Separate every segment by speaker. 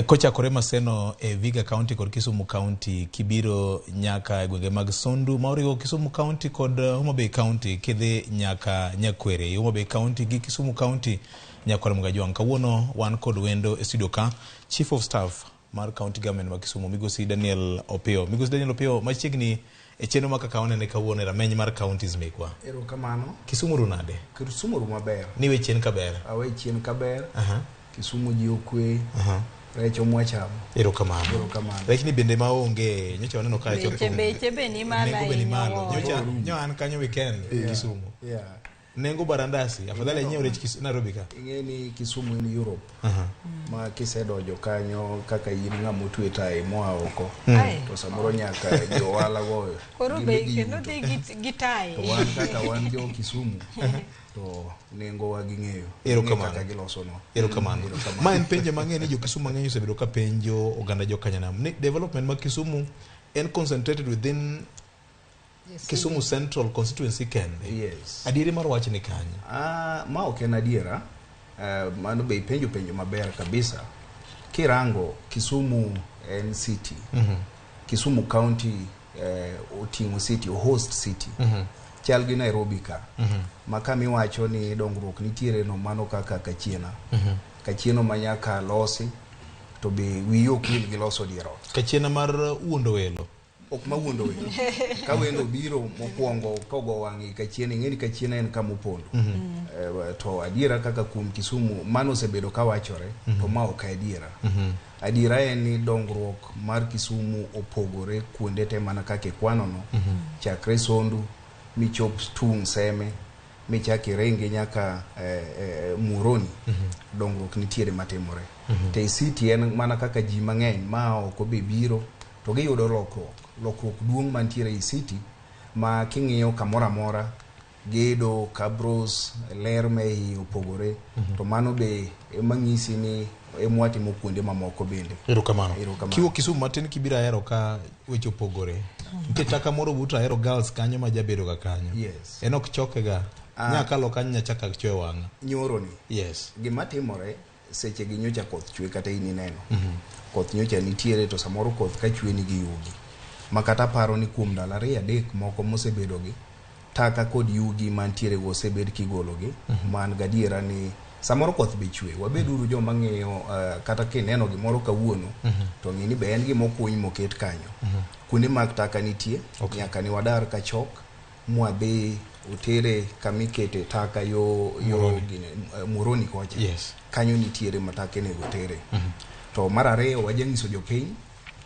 Speaker 1: Kochakore Maseno e Vihiga County kod Kisumu County kibiro nyaka e gwenge mag Sondu ma oriwo Kisumu County kod Homa Bay County kidhi nyaka Nyakwere, Homa Bay County gi Kisumu County nyakwar Mgajwang'. Kawuono wan kod wendo e studio ka, Chief of Staff mar County Government ma Kisumu, Migosi Daniel Opiyo. Migosi Daniel Opiyo, machiegni e chenro ma kaka wanene kawuono e rameny mar counties mekwa.
Speaker 2: Erokamano.
Speaker 1: Kisumu ru nade?
Speaker 2: Kisumu ru maber.
Speaker 1: Ni we chien kaber.
Speaker 2: Awe chien kaber. Kisumu ji okwe. Rech omwachamo.
Speaker 1: Erokamano.
Speaker 2: Erokamano.
Speaker 1: Rechni bende maonge, nyocha waneno ka rech
Speaker 3: Beche
Speaker 1: othung'.
Speaker 3: beche be ni malo
Speaker 1: Nengo be ni
Speaker 3: ahinya
Speaker 1: malo.
Speaker 3: wuoro.
Speaker 1: Nyocha nyo an kanyo weekend Kisumu.
Speaker 2: Yeah.
Speaker 1: Nengo barandasi, afadhali anyiew rech Nairobi ka.
Speaker 2: Ing'e ni Kisumu en Europe. Ma kisedonjo kanyo kaka in ng'ama otwe tai moa oko.
Speaker 3: Ai.
Speaker 2: To samoro nyaka jo ohala go.
Speaker 3: Koro
Speaker 2: gin
Speaker 3: be
Speaker 2: be
Speaker 3: kendo
Speaker 2: giyuto.
Speaker 3: dhi gi tai.
Speaker 2: To wan kaka wan jo Kisumu to nengo wa ging'eyo.
Speaker 1: Erokamano.
Speaker 2: Kaka giloso no.
Speaker 1: Erokamano.
Speaker 2: Erokamano.
Speaker 1: Ma en penjo mang'eny ni jo Kisumu mang'eny osebedo ka penjo oganda jo Kanyanam ni development ma Kisumu en concentrated within Kisumu Central constituency kende.
Speaker 2: Yes.
Speaker 1: Adieri mar wach ni kanye?
Speaker 2: Ah, ma ok en adiera. Mano be ipenjo penjo maber kabisa. Kirango Kisumu en city. Kisumu County oting'o city, o host city. Chal gi Nairobi ka. Ma kama iwacho ni dongruok nitiere no mano kaka Kachiena. Kachieno ma nyaka losi to be wiyi ok wil gi loso dier ot.
Speaker 1: Kachiena mar wuondo welo.
Speaker 2: Ok mawuondo welo. Ka wendo obiro mokwongo kogo wang'e Kachiena, ing'e ni Kachiena en kama opondo. To adiera kaka kuom Kisumu, mano osebedo kawachore, to ma ok adiera. Adiera en ni dongruok mar Kisumu opogore kuonde te mana kaka ikwano no, chakre Sondu, michop tung' Seme, michak iringi nyaka Muhoroni, dongruok nitiere matimore. To e city en mana kaka ji mang'eny ma oko be biro, to giyudo lokruok. Lokruok duong' mantiere e city ma king'iyo kamoro amora, gedo, cabros, ler me iye opogore, to mano be ema ng'isi ni ema watimo kuonde mamoko bende.
Speaker 1: Erokamano.
Speaker 2: Erokamano.
Speaker 1: Kiwuok Kisumu matin kibiro Ahero ka weche opogore. Nitie taka moro but Ahero Girls kanyo ma jabedo ga kanyo.
Speaker 2: Yes.
Speaker 1: En ok choke ga. Nya kalo kanyo nyachaka chwe wang'a.
Speaker 2: Nyoro ni.
Speaker 1: Yes.
Speaker 2: Gima timore seche gi nyocha koth chwe kata in ineno. Koth nyocha nitiere to samoro koth ka chwe nigi yugi. Ma kata aparo ni kuom ndalo ariyo adek moko mosebedo gi taka kod yugi mantiere go osebed kigolo gi. Man gadiera ni samoro koth be chwe. Wabed uru joma ng'iyo kata kineno gimoro kawuono to ng'i ni be en gima okuny moket kanyo. Kuonde mag taka nitie, nyaka ni wadar ka chok mwadhi otere kamikete taka yo gine, Muhoroni kocha.
Speaker 1: Yes.
Speaker 2: Kanyo nitiere ma taka onego tere. To mar ariyo wajanyiso jopiny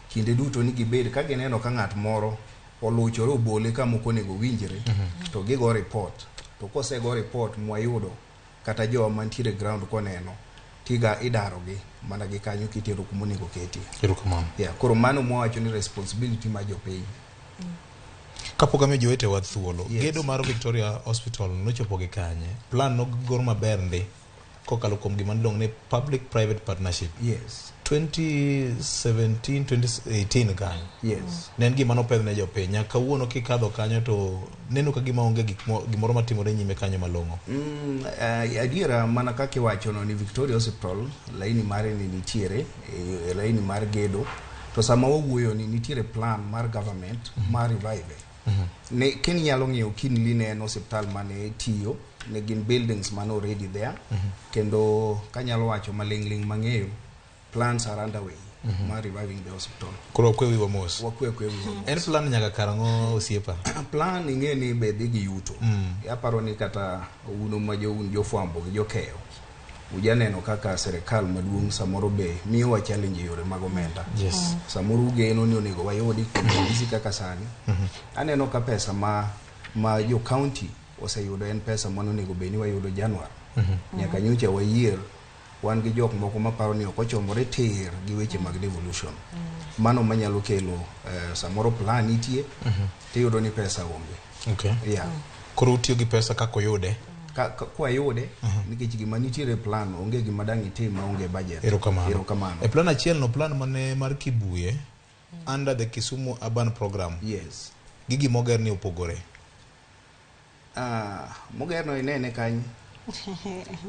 Speaker 2: kinde duto ni gibed ka gineno ka ng'at moro oluchore obole kama ok onego winjre, to gigo report. To kosego report mwayudo kata jowa mantiere ground koneno tiga idarogi mana gi kanyo kitero kuma onego ketie.
Speaker 1: Erokamano.
Speaker 2: Yeah, koro mano mwawacho ni responsibility mar jopiny.
Speaker 1: Kapok amiyo jowetewa thuolo,
Speaker 2: Yes.
Speaker 1: gedo mar Victoria Hospital nochopo gi kanye? Plan nogor maber ndi kokalo kuom gima niluongo ni public private partnership.
Speaker 2: Yes.
Speaker 1: 2017 2018 kanyo.
Speaker 2: Yes.
Speaker 1: Ne en gima nopedh ne jopiny. Nyaka kawuono kikadho kanyo to neno ka gima onge gimoro matimore nyime kanyo malong'o.
Speaker 2: Adiera mana kaka iwachono ni Victoria Hospital laini mare ni nitiere, laini mar gedo. To sama wawuoyo ni nitiere plan mar government mar revive. Ne kiny nyalo ng'iyo keenly ne en osiptal mane tiyo, ne gin buildings mane already there. Kendo kanyalo wacho maling'ling' mang'eyo, plans are underway mar reviving the hospital.
Speaker 1: Koro wakwe wiwa mos.
Speaker 2: Wakwe kwe wiwa mos.
Speaker 1: En plan nyaka karang'o osiepa?
Speaker 2: Plan ing'e ni be dhi gi yuto. Aparo ni kata un ma jo un jofwambo gi jokeyo, ujaneno kaka sirikal maduong' samoro be miyowa challenge e yore mag omenda.
Speaker 1: Yes.
Speaker 2: Samoro ugeno ni onego wayudi kuom ranyisi kaka sani. Aneno ka pesa ma jo county oseyudo en pesa mane onego bed ni wayudo Januar. Nyaka nyocha wayier wan gi jok moko maparo ni ok ochomore tir gi weche mag devolution. Mano manyalo kelo samoro plan nitie tiyudo ni pesa onge.
Speaker 1: Okay.
Speaker 2: Yeah.
Speaker 1: Koro utiyo gi pesa kaka oyude.
Speaker 2: Ka kwayude nikech gima nitiere plan onge gima dang' itim maonge budget.
Speaker 1: Erokamano.
Speaker 2: Erokamano.
Speaker 1: E plan achiel no plan mane mar Kibuye under the Kisumu Urban Program.
Speaker 2: Yes.
Speaker 1: Gi gimoger ni opogore.
Speaker 2: Moger no inene kanyo.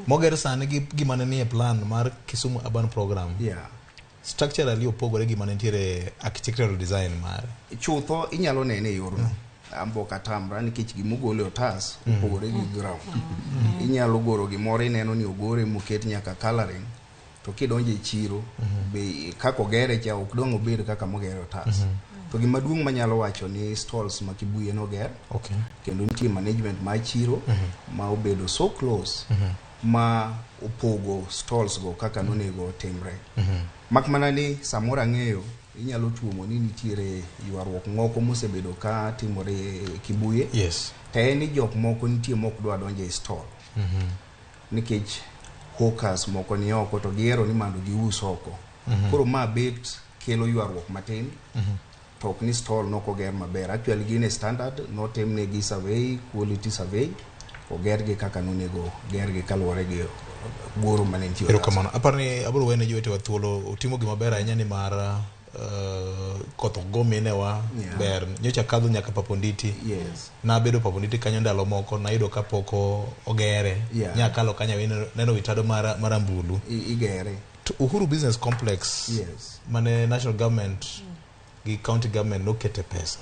Speaker 1: Moger sani gi gima ne nie plan mar Kisumu Urban Program.
Speaker 2: Yeah.
Speaker 1: Structurally opogore gi mane nitiere architectural design mare.
Speaker 2: Chutho inyalo nene e yorno. Ambo ok atamra nikech gimogol e otas opogore gi ground. Inyalo goro gimoro ineno ni ogore moket nyaka coloring to kidonjo e chiro be kaka ogere cha ok dong' obed kaka mogere e otas. To gima duong' manyalo wacho ni stalls ma Kibuye noger kendo nitie management mar chiro ma obedo so close ma opogo stalls go kaka nonego otimre. Mak mana ni samoro ang'eyo inyalo tuomo ni nitiere ywaruok moko mosebedo ka timore e Kibuye. To en ni jok moko nitie mok dwa donjo e stall. Nikech hawkers moko ni oko to gihero ni mondo gius oko. Koro ma bet kelo ywaruok matin. To ok ni stall nokoger maber. Actually gin e standard, notimnegi survey, quality survey, ogergi kaka nonego gergi kaluwore gi goro mane nitie.
Speaker 1: Erokamano. Aparo ni abiro wene jowetewa thuolo utimo gima ber ahinya ni mar koth ok go minewa ber. Nyocha kadho nyaka Paponditi. Nabedo Paponditi kanyo ndalo moko nayudo kapok ogere. Nyakalo kanyo neno wi tado mar ambulu.
Speaker 2: Igere.
Speaker 1: To Uhuru Business Complex mane national government gi county government nokete pesa.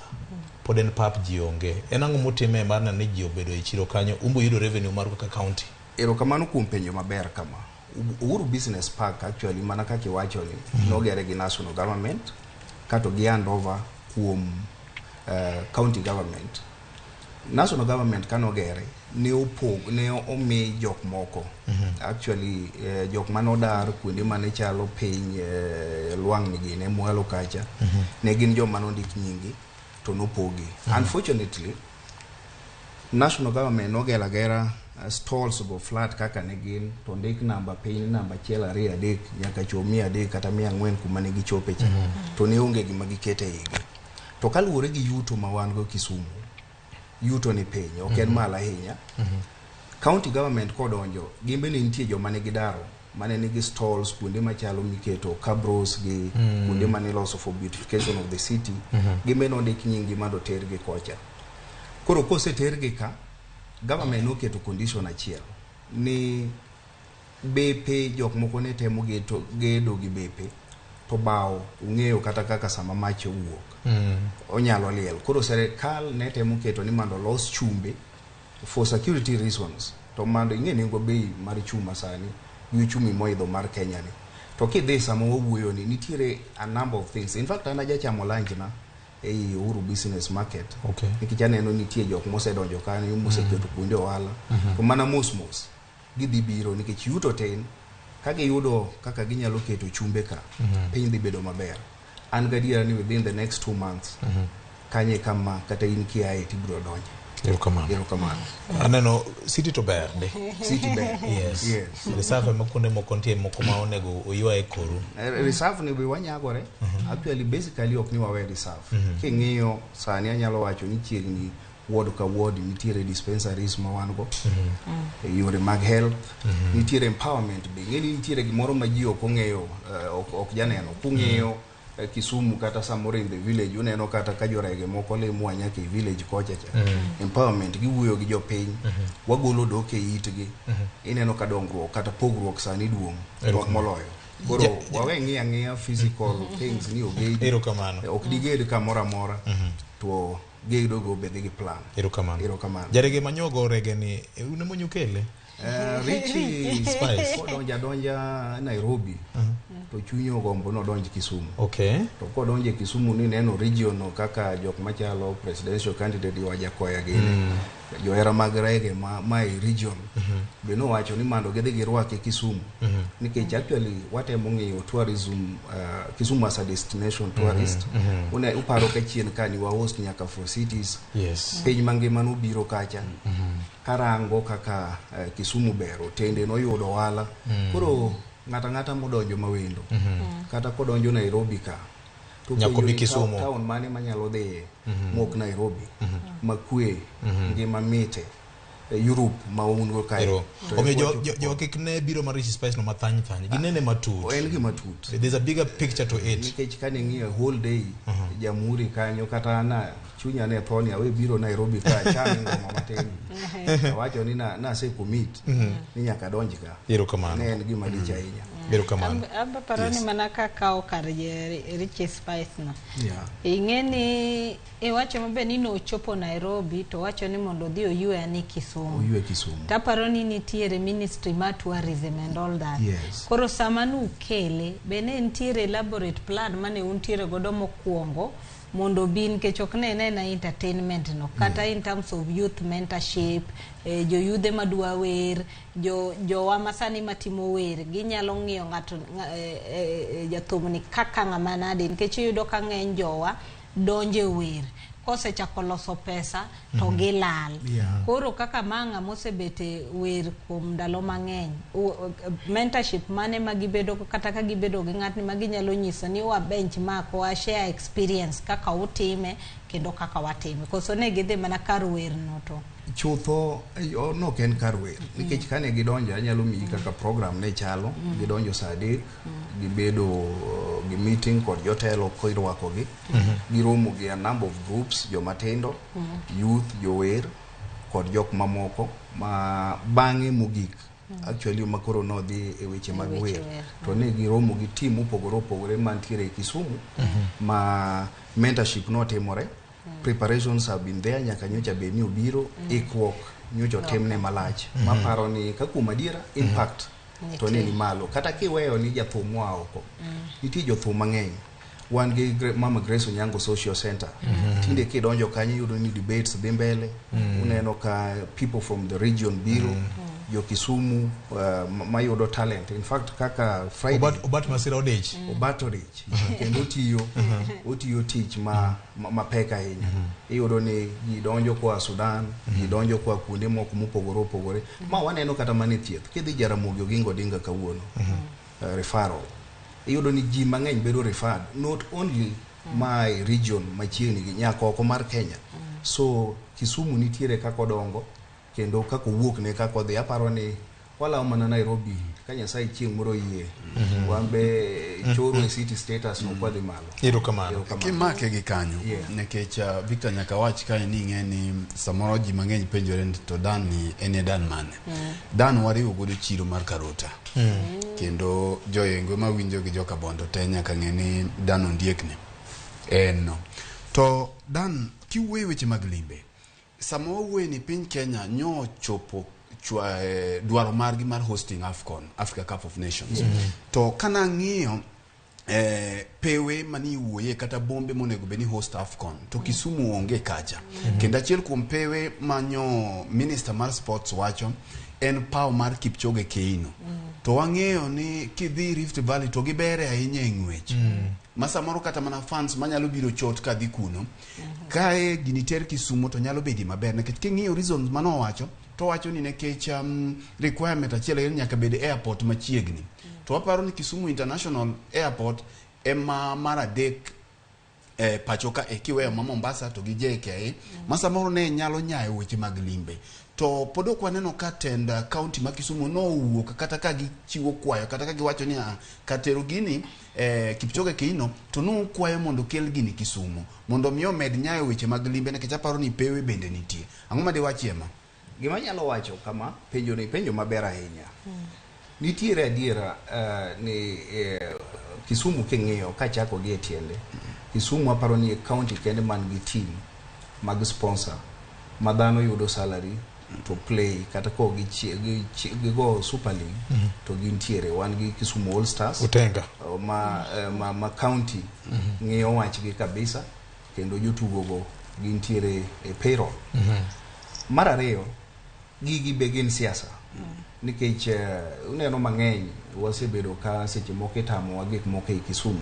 Speaker 1: Pod en pap ji onge. En ang'o mutime mar neno ni ji obedo e chiro kanyo umbo yudo revenue maru kaka county?
Speaker 2: Erokamano kuom penjo maber kama. Uhuru Business Park actually mana kaka iwacho ni nogere gi national government kato gi hand over kuom county government. National government kanogere ne opog ne omi jok moko actually jok manodar kuonde mane chalo piny lwang'ni gine mwalo kacha ne gin joma nondik nyingi to nopogi. Unfortunately national government nogero agera stalls go flat kaka ne gin to ndik namba piny namba 1 2 3 nyaka chop 300 kata 400 kuma ne gichope cha to ne onge gima gikete igi. To kaluwore gi yuto ma wan go Kisumu, yuto ni piny ok en malo ahinya. County government kodonjo gin bende nitie joma ne gidaro mane nigi stalls kuonde machalo miketo cabros gi kuonde mane iloso for beautification of the city. Gin bende nondik nyinggi mondo otergi kocha. Koro kosetergi ka, government noketo condition achiel ni bepe jok moko ne temo gedo gi bepe to bao ung'eyo kata kaka sama mach owuok onyalo liel. Koro serikal ne temo keto ni mondo olos chumbe for security reasons to mondo ing'e nengo bei mar chuma sani gi uchumi moidho mar Kenya ni. To kidhi sama wawuoyo ni nitiere a number of things. In fact an ajachamo lunch na ei Uhuru Business Market. Nikech aneno nitie jok mosedonjo kanyo moseketo kuonde ohala. To mana mos mos gidhi biro nikech yuto tin ka giyudo kaka ginyalo keto chumbe ka piny dhi bedo maber. An gadiera ni within the next 2 months kanye kama kata in kiaye tibiro donjo.
Speaker 1: Erokamano.
Speaker 2: Erokamano.
Speaker 1: Aneno city to ber ndi.
Speaker 2: City ber.
Speaker 1: Yes.
Speaker 2: Yes.
Speaker 1: Reserve ema kuonde moko nitie moko ma onego oywaye koru.
Speaker 2: Reserve ni be wanyagore. Actually basically ok ni wawe reserve. King'iyo sani anyalo wacho ni chiegni ward ka ward nitiere dispensaries ma wan go. E yore mag health, nitiere empowerment be. Ng'eni nitiere gimoro ma ji ok ong'eyo, ok janeno. Kung'iyo Kisumu kata samoro in the village uneno kata ka jorege moko limo nyaka e village kocha cha. Empowerment giwuoyo gi jopiny, wagolo dok e itgi. Ineno ka dongruok kata pogruok sani duong' moloyo. Koro wawe ng'iyo ang'iya physical things ni ogedi.
Speaker 1: Erokamano.
Speaker 2: Ok diged kamoro amora. To gedo go be dhi gi plan.
Speaker 1: Erokamano.
Speaker 2: Erokamano.
Speaker 1: Jarege manyogo rege ni un ema onyukele?
Speaker 2: Richie
Speaker 1: Spice.
Speaker 2: Kodonja donja Nairobi to chunye ogombo nodonj Kisumu. To kodonje Kisumu ni neno region no kaka jok machalo presidential candidate Wajakoya gini. Johera mag rege ma e region be nowacho ni mondo gidhi girwake Kisumu. Nikech actually watemo ng'iyo tourism, Kisumu as a destination tourist. Une uparo ka chien ka ni wa host nyaka four cities. Piny mangima nobiro kacha. Karango kaka Kisumu ber, otende noyudo ohala. Koro ng'ata ng'ata modonjo mawendo kata kodonjo Nairobi ka to
Speaker 1: Nyaka obi
Speaker 2: penjo ni
Speaker 1: Kisumu.
Speaker 2: Town mane manyalo dhiye mok Nairobi makwe ngima mite Europe ma un go kae.
Speaker 1: Ero.
Speaker 2: To
Speaker 1: Omiyo
Speaker 2: e
Speaker 1: jo kik ne biro mar Richie Spice no mathany thany. Ginene matut.
Speaker 2: En gima tut.
Speaker 1: There's a bigger picture to it.
Speaker 2: Nikech kane ing'iyo whole day Jamhuri kanyo kata na chunya ne tho ni awe biro Nairobi ka achame ngoma matin. Awacho ni nase commit ni nyaka donj ka.
Speaker 1: Erokamano.
Speaker 2: Ne en gima lich ahinya.
Speaker 1: Erokamano.
Speaker 3: Aba paro ni mana kakawo kar Richie Spice no.
Speaker 2: Yeah.
Speaker 3: Ing'e ni iwacho maber ni nochopo Nairobi to wacho ni mondo odhi oywe ani Kisumu.
Speaker 2: Oywe Kisumu.
Speaker 3: Taparo ni nitiere ministry mar tourism and all that.
Speaker 2: Yes.
Speaker 3: Koro sama nukele, be ne nitiere elaborate plan mane untiere godo mokwongo mondo obi nikech ok ne en entertainment no kata in terms of youth mentorship, joyudhe madwa wer, jowa masani matimo wer ginyalo ng'iyo ng'ato jathum ni kaka ng'ama nade nikech iyudo ka ng'eny jowa donje wer kosechako loso pesa to gilal. Koro kaka ma ng'ama osebet e wer kuom ndalo mang'eny, mentorship mane ma gibedo go kata ka gibedo gi ng'atni ma ginyalo nyiso ni wa benchmark, wa share experience kaka utime kendo kaka watime, koso ne gidhi mana kar wer no to
Speaker 2: Chutho nok en kar wer nikech kane gidonjo anyalo miyi kaka program ne chalo. Gidonjo saa 3, gibedo gi meeting kod jotelo kirwakogi, giromo gi a number of groups, jomatindo, youth, jower kod jok mamoko ma bang'e mogik actually ma koro nodhi e weche mag
Speaker 3: weche
Speaker 2: wer
Speaker 3: wer.
Speaker 2: To ne giromo gi team mopogore opogore mantiere e Kisumu ma mentorship notimore. Preparations have been there nyaka nyocha bed ni obiro. Ikruok nyocha otimne malach maparo ni ka kuom adiera impact to ne ni malo. Kata kiweyo ni jathum moa oko, nitie jothum mang'eny. Wan gi Mama Grace Onyango Social Center. Tinde kidonjo kanyo iyudo ni debates dhi mbele. Uneno ka people from the region biro, jo Kisumu mayudo talent. In fact, kaka Friday
Speaker 1: Obat Masira odich.
Speaker 2: Obat odich kendo otiyo tich ma mapek ahinya. Iyudo ni ji donjo koa Sudan, ji donjo koa kuonde moko mopogore opogore ma waneno kata mana e thieth. Kidhi Jaramogi Oginga Odinga kawuono, referral, iyudo ni ji mang'eny bedo referred not only my region machiegni gi nyaka oko mar Kenya. So Kisumu nitiere kaka odongo kendo kaka owuok ne kaka odhi. Aparo ni walawo mana Nairobi ka Nyasaye chieng' moro oyie wan be choro e city status no kwadhi malo.
Speaker 1: Erokamano.
Speaker 2: Erokamano.
Speaker 4: Kimake gi kanyo nikech Victor nyaka wach kae ni ing'e ni samoro ji mang'eny penjore ni to Dan ni en e Dan mane. Dan wariwo godo chiro mar Karota kendo joyengo mawinjo gi joka Bondo te nyaka ng'e ni Dan ondiek ni en no to Dan kiwuoyo weche mag limbe sama wawuoyo ni piny Kenya nyo chopo dwaro margi mar hosting AFCON, Africa Cup of Nations, to kanang'iyo pewe mani iwuoye kata bombe monego bed ni host AFCON to Kisumu onge kacha. Kendo achiel kuom pewe manyo minister mar sports wacho en paw mar Kipchoge Keino. To wang'eyo ni kidhi Rift Valley to gibere ahinya e ng'wech ma samoro kata mana fans manyalo biro chot kadhi kuno kae gini ter Kisumu to nyalo bedo maber nikech king'iyo reasons manowacho to wacho ni nikech requirement achiel en nyaka bed airport machiegni. To waparo ni Kisumu International Airport ema mar adek pacho ka e kiweyo ma Mombasa to gi JKIA ma samoro ne nyalo nyayo weche mag limbe to pod ok waneno ka tend county ma Kisumu nowuok kata ka gichiwo kwayo kata ka giwacho ni katero gini Kipchoge Keino to nukwayo mondo kel gini Kisumu mondo mi omed nyayo weche mag limbe nikech aparo ni pewe bende nitie. Ang'o ma diwachie ma?
Speaker 2: Gima anyalo wacho kama, penjo ni penjo maber ahinya. Nitiere adiera ni Kisumu king'iyo kachako gi e tiende, Kisumu aparo ni e county kende man gi team mag sponsor ma dhano yudo salary to play kata ko gigo Super League to gintiere. Wan gi Kisumu All Stars
Speaker 1: Utenga.
Speaker 2: ma county ng'iyo wachgi kabisa kendo jotugo go gintiere e payroll. Mar ariyo, gigi be gin siasa nikech uneno mang'eny wasebedo ka seche moko itamowa gik moko ei Kisumu.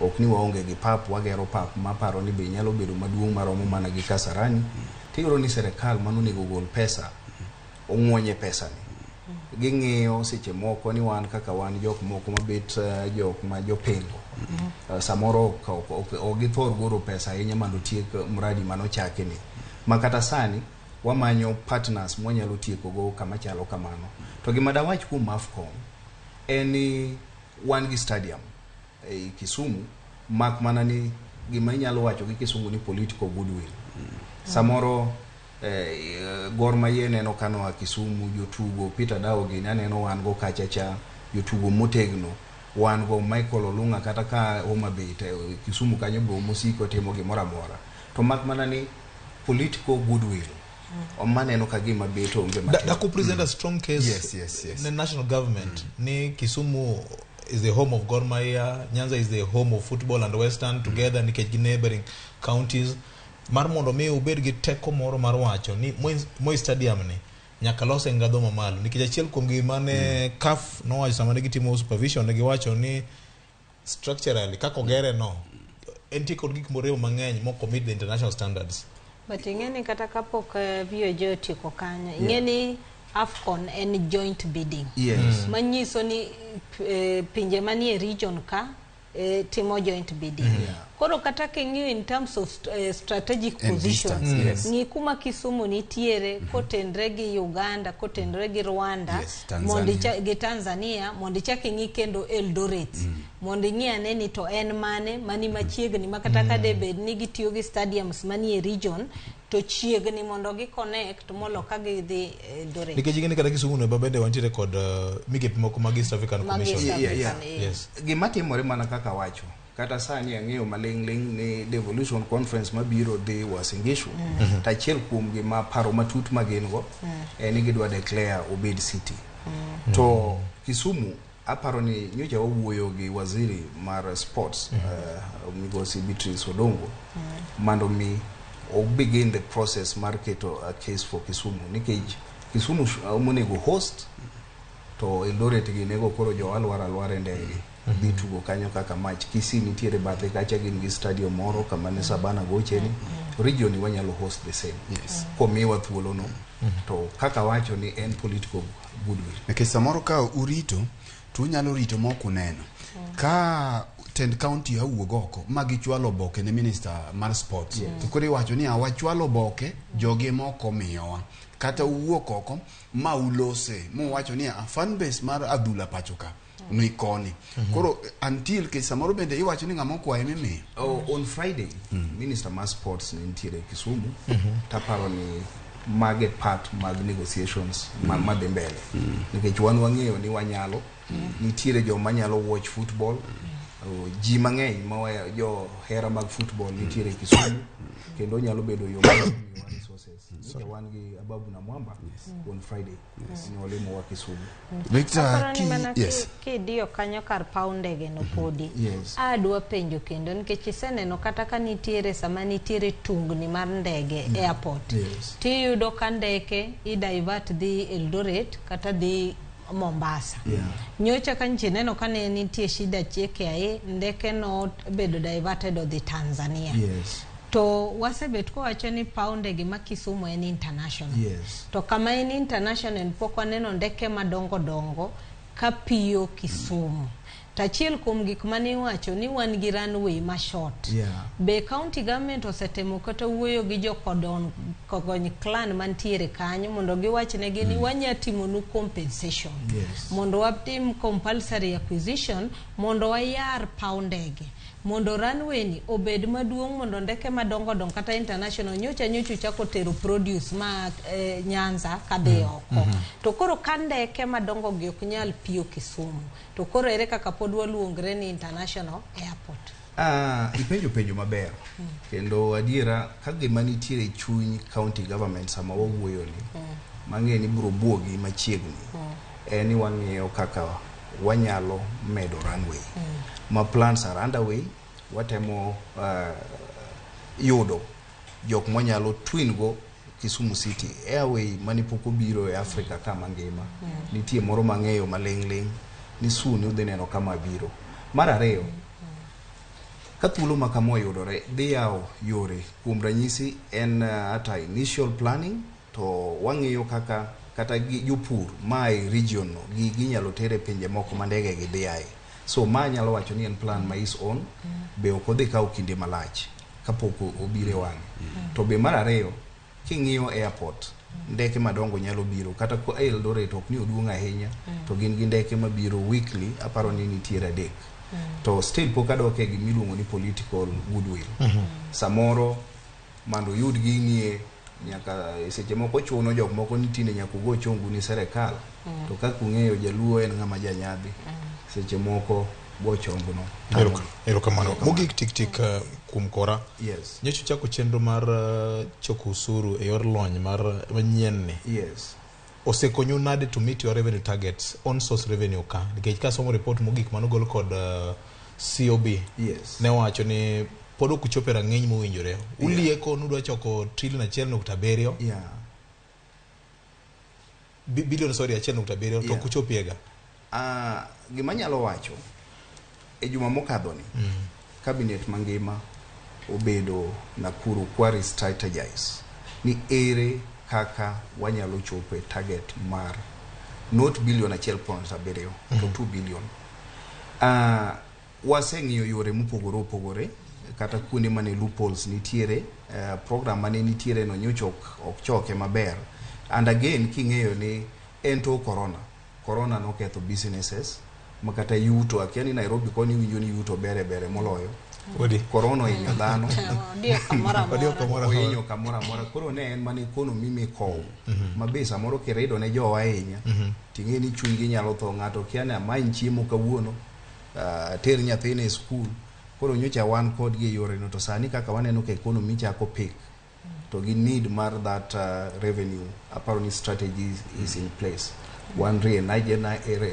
Speaker 2: Ok ni waonge gi pap, wagero pap maparo ni be nyalo bedo maduong' maromo mana gi Kasarani. Tiyudo ni serikal manonego gol pesa ong'uonye pesa ni. Ging'iyo seche moko ni wan kaka wan jok moko mabet jok ma jopingo. Samoro ok githor golo pesa ahinya mondo otiek mradi manochaki ni. Ma kata sani wamanyo partners mwanyalo tieko go kama chalo kamano. To gima dawach kuom AFCON en ni wan gi stadium ei Kisumu mak mana ni gima inyalo wacho gi Kisungu ni political goodwill. Samoro Gor Mahia neno ka noa Kisumu, jotugo Peter Dawo gini aneno wan go kacha cha. Jotugo motegno wan go Michael Olunga kata ka Homa Bay to Kisumu kanyo be mosiko timo gimoro amora. To mak mana ni political goodwill omaneno ka gima bet onge matin.
Speaker 1: That could present a strong case
Speaker 4: Yes.
Speaker 1: the national government ni Kisumu is the home of Gor Mahia, Nyanza is the home of football and Western together nikech gi neighboring counties mar mondo mi ubed gi teko moro mar wacho ni Moi Stadium ni nyaka lose ngadho mamalo nikech achiel kuom gima ne CAF nowacho sama ne gitimo supervision ne giwacho ni structurally kaka ogere no entie kod gik moremo mang'eny mok meet the international standards.
Speaker 3: But ing'e ni kata kapok VOJ otieko kanyo, ing'e ni AFCON en joint bidding. Manyiso ni pinje manie region ka timo joint bidding. Koro kata king'iyo in terms of strategic
Speaker 4: And
Speaker 3: position,
Speaker 4: distance, yes.
Speaker 3: ng'i kuma Kisumu nitiere kotenre gi Uganda, kotenre gi Rwanda,
Speaker 4: Yes,
Speaker 3: mondo
Speaker 4: Tanzania.
Speaker 3: gi Tanzania, mondo ichak ing'i kendo Eldoret. Mondo ing'i ane ni to en mane mani machiegni ma kata ka debed ni gitiyo gi stadiums manie region to chiegni mondo gi connect molo ka gidhi Eldoret.
Speaker 1: Nikech ing'e ni kata Kisumu no bende wantiere kod migepe moko mag East African
Speaker 3: Mag
Speaker 1: Commission.
Speaker 3: East
Speaker 2: Yeah.
Speaker 3: African, eh.
Speaker 1: Yes.
Speaker 2: Gima timore mana kaka wacho kata sani ang'eyo maling'ling ni devolution conference mabiro dhi Uasin Gishu to achiel kuom gima paro matut ma gin go en ni gidwa declare obed city. To Kisumu aparo ni nyocha wawuoyo gi waziri mar sports migosi Beatrice Odongo mondo mi o begin the process mar keto a case for Kisumu nikech Kisumu monego host to Eldoret gi nego koro jo alwora alwora e ndege dhi tugo kanyo kaka match. Kisii nitiere bathe kacha gin gi stadium moro kama ne Sabana gocheni. Region ni wanyalo host the same. Komiwa thuolo no to kaka wacho ni en political goodwill.
Speaker 4: Nikech samoro ka urito to unyalo rito ma ok uneno ka tend county awuog oko ma gichwalo oboke ne minister mar sports to koro iwacho ni wachwalo oboke jogi ema ok omiyowa kata uwuok oko ma ulose muwacho ni fan base mar adhula pacho ka ni koni koro until ke samoro bende iwacho ni ng'ama okwaye mimiyo.
Speaker 2: Oh, on Friday minister mar sports ne nitiere Kisumu taparo ni mage part mag negotiations madhi mbele nikech wan wang'eyo ni wanyalo nitiere joma nyalo watch football. Ji mang'eny ma jo hera mag football nitiere Kisumu kendo nyalo bedo yo mar miyowa resources. Nyocha wan gi Ababu na Mwamba on Friday ne walimowa Kisumu.
Speaker 4: Victor
Speaker 3: Aparo ni mana
Speaker 4: yes.
Speaker 3: kidiyo kanyo kar paw ndege no podi. Adwa penjo kendo nikech iseneno kata ka nitiere sama nitiere tungni mar ndege airport. Tiyudo ka ndeke i divert dhi Eldoret kata dhi Mombasa. Nyocha ka nchi neno ka ne nitie shida JKIA, ndeke no bedo diverted odhi Tanzania. To wasebet kowacho ni paw ndege ma Kisumu en international. To kama en international pok waneno ndeke madongo dongo ka piyo Kisumu. To achiel kuom gik mane iwacho ni wan gi runway ma short. Be county government osetemo kata wuoyo gi jo Kogony clan mantiere kanyo mondo giwachnegi ni wanya timonu compensation. Mondo watim compulsory acquisition mondo wayar paw ndege. Mondo runway ni obed maduong' mondo ndeke madongo dongo kata international nyocha nyocha ochako tero produce ma Nyanza kadhi oko. To koro ka ndeke madongo gi ok nyal piyo Kisumu. To koro ere kaka pod waluongre ni international airport?
Speaker 2: Ipenjo penjo maber kendo adiera ka gima nitiere chuny county government sama wawuoyo ni mang'e ni biro buogi machiegni en ni wang'iyo kaka wanyalo medo runway ma plans are underway. Watemo yudo jok mwanyalo twin go Kisumu City Airway mane pok obiro e Africa ka mangima. Nitie moro mang'eyo maling'ling' ni soon udhi neno kama biro. Mar ariyo, ka thuolo ma kama oyudore dhi yawo yore kuom ranyisi en hata initial planning to wang'iyo kaka kata gi jopur mae region no gi ginyalo tere pinje moko ma ndege gi dhi aye. So ma nyalo wacho ni en plan ma is on be ok odhi kawo kinde malach kapok obiro e wang'e. To be mar ariyo king'iyo airport ndeke madongo nyalo biro kata ko Eldoret ok ni oduong' ahinya to gin gi ndeke mabiro weekly aparo ni nitiere 3. To still pok adok e gimiluongo ni political goodwill. Samoro mondo oyud ginie Nyaka seche moko chuno jok moko ni tinde nyaka ugo chongu ni serikal. To kaka ung'eyo jaluo en ng'ama janyadhi. Seche moko go chongno.
Speaker 1: Erokamano. Mogik tik tik kuom kora.
Speaker 2: Yes.
Speaker 1: Nyocha chako chenro mar choko osuru e yor lony mar manyien ni.
Speaker 2: Yes.
Speaker 1: Osekonyu nade to meet your revenue targets on source revenue ka? Nikech kasomo report mogik manogol kod COB.
Speaker 2: Yes.
Speaker 1: Ne wacho ni pod ok uchopo e rang'iny mowinjore. Ulieko nudwa choko trilion 1.7.
Speaker 2: Yeah.
Speaker 1: Bilion sorry 1.7 to ok uchopiega.
Speaker 2: Gima nyalo wacho e juma mokadho ni cabinet mangima obedo Nakuru kwa strategize ni ere kaka wanyalo chopo e target mar not billion 1.7 to 2 billion. Waseng'iyo yore mopogore opogore kata kuonde mane loopholes nitiere, program mane nitiere no nyocha ok choke maber. And again king'eyo ni en to corona noketho businesses makata yuto, akia ni Nairobi koni iwinjo ni yuto bere moloyo.
Speaker 1: Odi.
Speaker 2: Corona ohinyo dhano.
Speaker 3: Odio kamoro amora.
Speaker 2: Ohinyo kamoro amora. Koro ne en mana economy mikowo. Ma be samoro kirido ne jowa ahinya, ting'e ni chunygi nyalo tho. Ng'ato kia ni amany chiemo kawuono, ater nyathine e skul. Koro nyocha wan kodgi e yore no, to sani kaka waneno ka economy chako pick, to gi need mar that revenue, aparo ni strategy is in place. Wan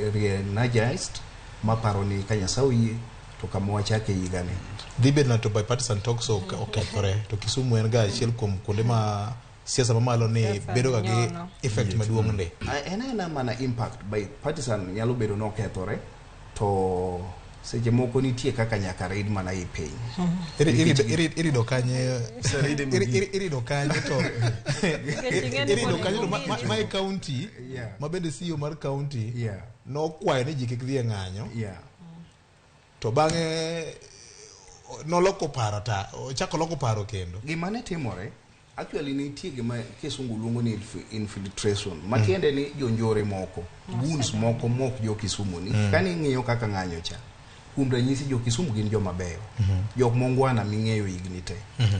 Speaker 2: re-energized, maparo ni ka Nyasaye oyie to kama wachake higani.
Speaker 1: Dhi bedo to bipartisan talks okethore to Kisumu en ga achiel kuom kuonde ma siasa mamalo ni bedo ga gi effect maduong' ndi.
Speaker 2: En aena mana impact bipartisan nyalo bedo nokethore to seche moko nitie kaka nyaka rid mana i piny.
Speaker 1: Irido kanye irido kanye to irido kanye to ma e county ma bende CEO mar county nokwayo ni ji kik dhi e ng'anyo. To bang'e noloko paro ta ochako loko paro kendo.
Speaker 2: Gima ne timore actually nitie gima kisungu luongo ni infiltration, matiende ni jonjore moko, goons moko mok jo Kisumu ni. Kani ing'iyo kaka ng'anyo cha, kuom ranyisi jo Kisumu gin joma beyo, jok mongwana ming'eyo higni te,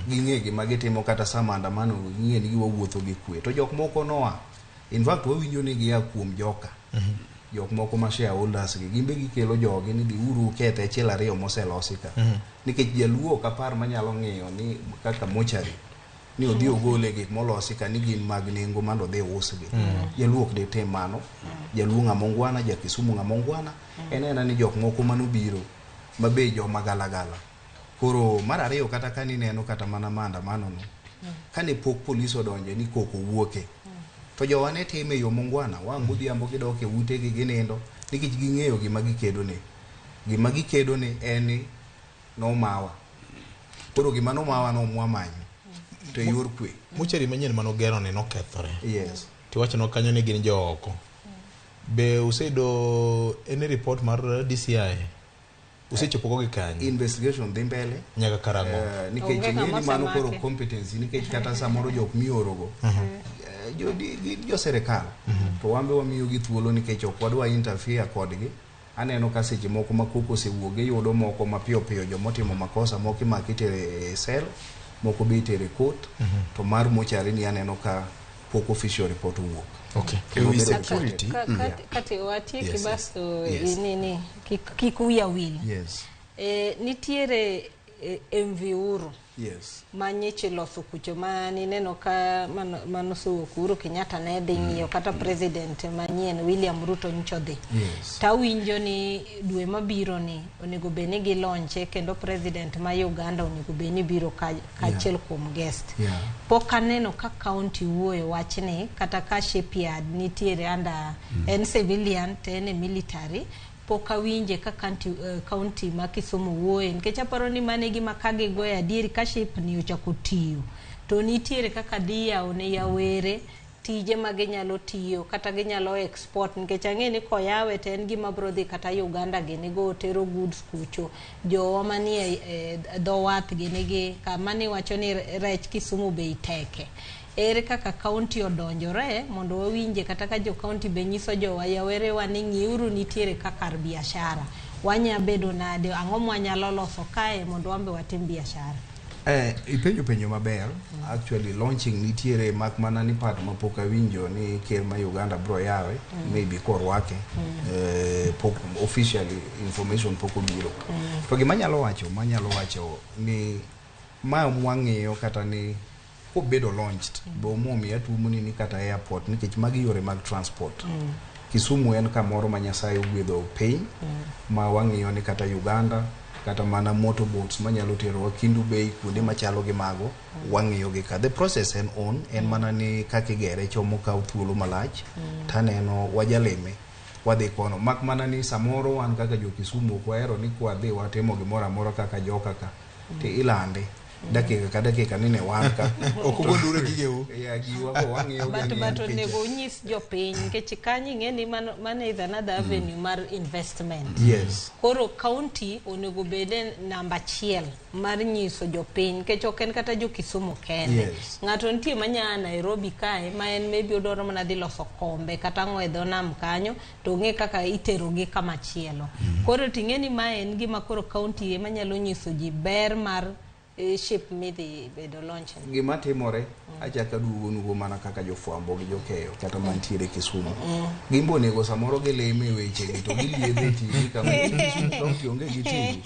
Speaker 2: ging'e gima gitimo kata sama maandamano ging'e ni giwuotho gi kwe. To jok moko noa, in fact wawinjo ni gia kuom joka jok moko ma shareholders gi gimbe gikelo jogi ni dhiuru kethe achiel ariyo moselosi ka. Nikech jaluo ok apar manyalo ng'iyo ni kaka mochari ni odhi ogole gik molosi ka ni gin mag nengo mondo odhi usgi. Jaluo ok ditim mano. Jaluo ng'ama ongwana, ja Kisumu ng'ama ongwana. En ena ni jok moko manobiro ma be joma galagala. Koro mar ariyo kata kanineno kata mana maandamano no, kane pok polis odonje ni koko wuoke, to jowa ne time e yo mongwana. Wang' godhiambo gidok e utegi ginindo nikech ging'eyo gima gikedo ne. Gima gikedo ne en ni nomawa. Koro gima nomawa no mwamanyo to yor kwe.
Speaker 1: Mochari manyien manogero ni nokethore.
Speaker 2: Yes.
Speaker 1: Tiwacho no kanyo ni gin jo oko. Be useyudo any report mar DCI? Usechopo go gi kanye?
Speaker 2: Investigation dhi mbele.
Speaker 1: Nyaka karang'o?
Speaker 2: Nikech ing'e ni mano koro competency, nikech kata samoro jok miorogo jo serikal to wan be wamiyogi thuolo nikech ok wadwa interfere kodgi. Aneno ka seche moko ma koko osewuok giyudo moko mapiyo piyo jomotimo makosa moko imako itere e cell, moko be itere court. To mar mochari ni aneno ka pok official report owuok.
Speaker 1: Okay.
Speaker 4: Security.
Speaker 3: Kati watieki basto nini kik wiya wil.
Speaker 2: Yes.
Speaker 3: Nitiere MV Uhuru.
Speaker 2: Yes.
Speaker 3: Manyiche loso kucho ma nineno ka manosowuok Uhuru Kenyatta ne dhi ng'iyo kata president manyien William Ruto nyocha odhi.
Speaker 2: Yes.
Speaker 3: Tawinjo ni dwe mabiro ni onego bed ni gilonche kendo president ma Uganda onego bed ni biro kaachiel kuom guest. Pok aneno ka county wuoyo wachni kata ka shipyard nitiere under en civilian to en e military. Pok awinje ka county ma Kisumu wuoye nikech aparo ni mano e gima ka gigoyo adieri ka ship ni ochako tiyo to nitiere kaka dhi yawo ne yawere tije ma ginyalo tiyo kata ginyalo export nikech ang'e ni koyawe to en gima biro dhi kata Uganda gini go tero goods kucho. Jowa manie dho wath gini gi kama niwacho ni rech Kisumu be iteke. Ere kaka county odonjore mondo wawinje kata ka jo county be nyiso jowa yawerewa ni ng'iuru nitiere kaka kar biashara. Wanya bedo nade, ang'o mwanyalo loso kae mondo wan be watim biashara.
Speaker 2: Ipenjo penjo maber. Actually launching nitiere, mak mana ni part mapok awinjo ni ker ma Uganda bro yawe, maybe korwake. Pok officially information pok obiro. To gima anyalo wacho ni ma mwang'iyo kata ni kobedo launched, bo momiyo atumo ni kata airport, nikech magi yore mag transport. Kisumu en kamoro ma Nyasaye ogwedho piny, ma wang'iyo ni kata Uganda, kata mana motorboats manyalo terowa Kendu Bay, kuonde machalo gi mago, wang'iyo gi ka. The process en on en mana ni kaka igere chomo kawo thuolo malach. Taneno wajalime, wadhi kono, mak mana ni samoro wan kaka jo Kisumu ok wahero ni kwadhi watimo gimoro amora kaka joka ka to ilande dakika ka dakika ni ne wan ka.
Speaker 1: Ok ugondure gigeu.
Speaker 2: Ya, giwa go wang'iyo gi
Speaker 3: But
Speaker 2: ang'iya
Speaker 3: but
Speaker 2: nikech-
Speaker 3: onego unyis jopiny, nikech kanyo ing'e ni mano is another avenue mar investment. Koro county onego bede namba achiel mar nyiso jopiny, nikech ok en kata jo Kisumu kende. Ng'ato nitie manya Nairobi kae, ma en maybe odwaro mana dhi loso kombe kata ang'o e dho nam kanyo, to ong'e kaka iterogi kama chielo. Koro ting'e ni mae en gima koro county ema nyalo nyiso ji ber mar ship midhi bedo launch ni.
Speaker 2: Gima timore, achako aduogonugo mana kaka jofwambo gi jokeyo kata mantiere Kisumu, gin be onego samoro gilime wechegi to giliedhe e TV kama Kisumu County onge gi TV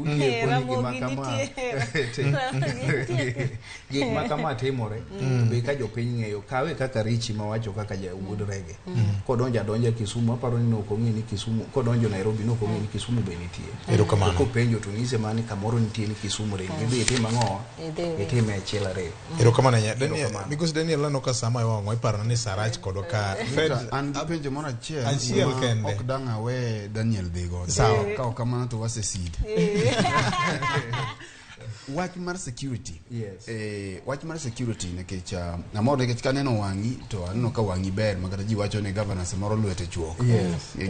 Speaker 2: ulieko ni gima
Speaker 3: Ramogi
Speaker 2: kama
Speaker 3: nitie. Ramogi nitie.
Speaker 2: Gik ma kama timore to be ka jopiny ng'eyo kawe kaka Richi mawacho kaka jawuod rege kodonjo adonja Kisumu, aparo ni nok ong'e ni Kisumu, kodonjo Nairobi nok ong'e ni Kisumu be nitie.
Speaker 1: Erokamano.
Speaker 2: To kopenjo to nyise mana ni kamoro nitie ni Kisumu, ring idhi itim ang'o?
Speaker 3: Idhi.
Speaker 2: Itime achiel ariyo.
Speaker 1: Erokamano ahinya. Daniel,
Speaker 2: Erokamano.
Speaker 1: migosi Daniel, aneno ka sama iwang'o iparona ni sa rach kodwa ka Fred.
Speaker 4: Victor, an gi penjo moro achiel
Speaker 1: Achiel
Speaker 4: ma
Speaker 1: kende.
Speaker 4: ok dang' awe Daniel dhi godo.
Speaker 1: Sawa.
Speaker 4: Ka ok kamano to wasesid. Wach mar security. Wach mar security nikech amor nikech kaneno wang'i to aneno ka wang'i ber ma kata ji wacho ni governor samoro lwete chuok.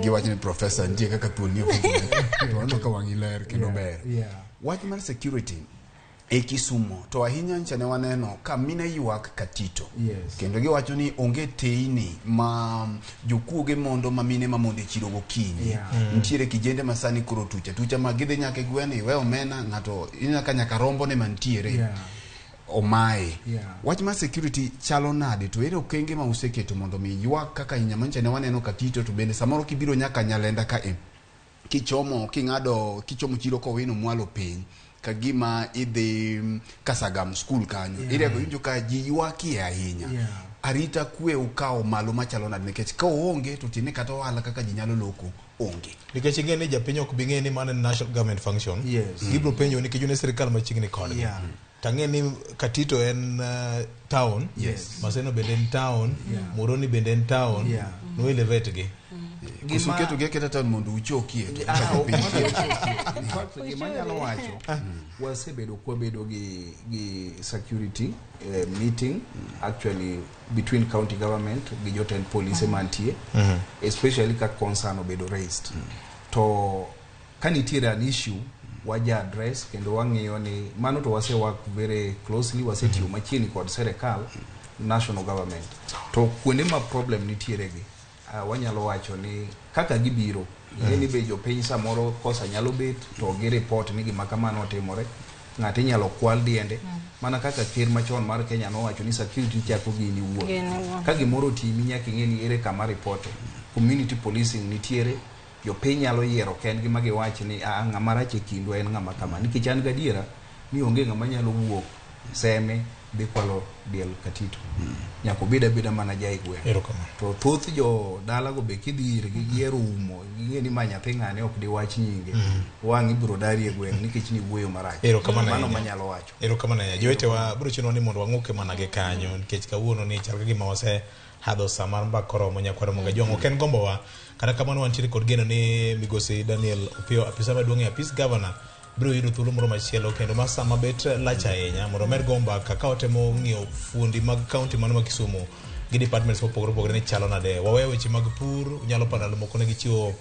Speaker 4: Giwacho ni professor nitie kaka thuol ni opogore. To aneno ka wang'i ler kendo ber. Wach mar security e Kisumu to ahinya ncha ne waneno ka mine ywak Katito. Kendo giwacho ni onge teyni ma jokuoge mondo ma mine ma mondo e chiro gokinyi. Nitiere kijende ma sani koro tucha tucha ma gidhi nyaka e gweng' iwe omena ng'ato ineno ka nyaka rombo ne mantiere omaye. Wach mar security chalo nade, to ere okenge ma useketo mondo mi ywak kaka nyamancha ne waneno Katito, to bende samoro kibiro nyaka Nyalenda ka e kichomo king'ado kichomo chiro kowino mwalo piny ka gima idhi Kasagam school kanyo irego iwinjo ka ji ywakie ahinya. Arita kwe ukawo malo machalo nade, nikech ka oonge to tiende kata ohala kaka ji nyalo loko onge?
Speaker 1: Nikech ing'e ni japiny ok bi ng'e ni mano en national government function. Gibiro penjo nikech un e sirikal machiegni kodgi. Tang'e ni Katito en town. Maseno bende en town. Muhoroni bende en town. No elevate gi.
Speaker 4: Koso ketogi aketa town mondo uchokie to
Speaker 2: Ah,
Speaker 4: kaka
Speaker 2: ok
Speaker 4: piny
Speaker 2: In fact, gima anyalo wacho, wasebedo kwabedo gi security meeting actually between county government gi jotend polise mantie, especially ka concern obedo raised, to ka nitiere an issue waja address kendo wang'iyo ni mano. To wase work very closely, wasetiyo machiegni kod serikal, national government, to kuonde ma problem nitiere gi, wanyalo wacho ni kaka gibiro ing'e ni be jopiny samoro kosa nyalo bet to gi report ni gima kamano otimore, ng'ato inyalo kwal diende, mana kaka ker machon mar Kenya nowacho ni security chako gi in iwuon.
Speaker 3: Gin iwuon.
Speaker 2: Ka gimoro otimi nyaka ing'e ni ere kama ripote. Community policing nitiere, jopiny nyalo yiero kendgi ma giwach ni, "Ah, ng'ama rach e kindwa en ng'ama kama," nikech an gadiera ni onge ng'ama nyalo wuok Seme dhi kwalo diel Katito, nyaka obed abeda mana ja e gweng'.
Speaker 1: Erokamano.
Speaker 2: To thoth jo dalago be kidhi irgi gihero umo, ging'e ni ma nyathi ng'ane, ok diwach nyinge, wang' ibiro dari e gweng' nikech ni wuoyo marach.
Speaker 1: Erokamano
Speaker 2: Mano
Speaker 1: ahinya.
Speaker 2: manyalo wacho.
Speaker 1: Erokamano ahinya. Jowetewa, biro chunowa ni mondo wang'uke mana gi kanyo, nikech kawuono ni chal ka gima wase hadho sa mar mbaka oromo. Nyakwar Ramogi Ajwang', ok en gombowa. Kata kamano wantiere kod geno ni migosi Daniel Opiyo, apisa maduong' e apis gavana, biro yudo thuolo moro machielo kendo ma sama bet lach ahinya mondo omed go mbaka ka otemo ng'iyo fuondi mag kaunti mano ma Kisumu gi departments mopogore opogore ni chalo nade. Waweyo weche mag pur, unyalo paro ndalo moko ne gichiwo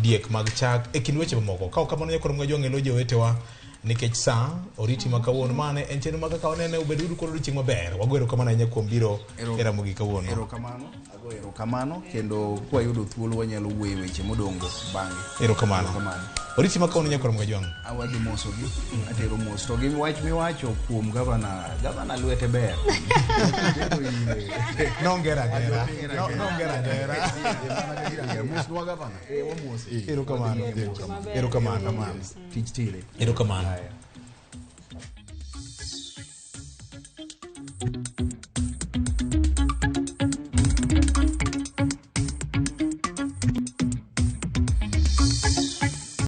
Speaker 1: diek mag chak e kind weche mamoko. Ka ok kamano, nyakwar Ramogi Ajwang', elo jowetewa nikech sa oriti ma kawuono mane en chenro ma kaka wanene. Ubed uru kod odiochieng' maber. Wago erokamano ahinya kuom biro e Ramogi kawuono.
Speaker 2: Erokamano, ago erokamano kendo kwayudo thuolo wanyalo wuoyo e weche modongo bang'e.
Speaker 1: Erokamano.
Speaker 2: Erokamano.
Speaker 1: Oriti ma kawuono nyakwar Mgajwang'.
Speaker 2: Awadhi mosogi, atero mos. To gi wach miwacho kuom gavana, gavana lwete ber.
Speaker 1: Nongera gera. Nongera gera.
Speaker 4: Mosnwa gavana.
Speaker 2: Eh, wamose.
Speaker 1: Erokamano. Erokamano.
Speaker 2: Tich tire.
Speaker 1: Erokamano.